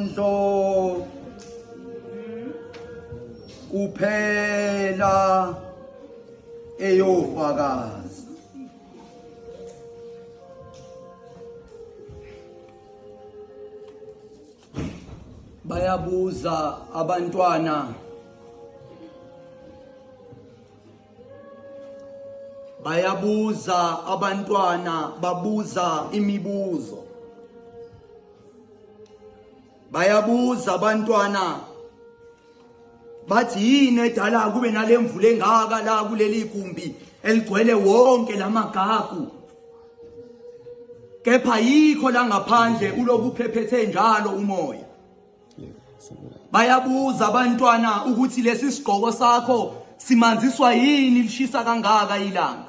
Inkondlo kuphela eyofakaza. Bayabuza abantwana, bayabuza abantwana, babuza imibuzo, bayabuza abantwana bathi yini edala kube nalemvula engaka la kuleli gumbi eligcwele wonke lamagagu, kepha yikho la ngaphandle uloku phephethe njalo umoya. Bayabuza abantwana ukuthi lesi sigqoko sakho simanziswa yini lishisa kangaka ilanga.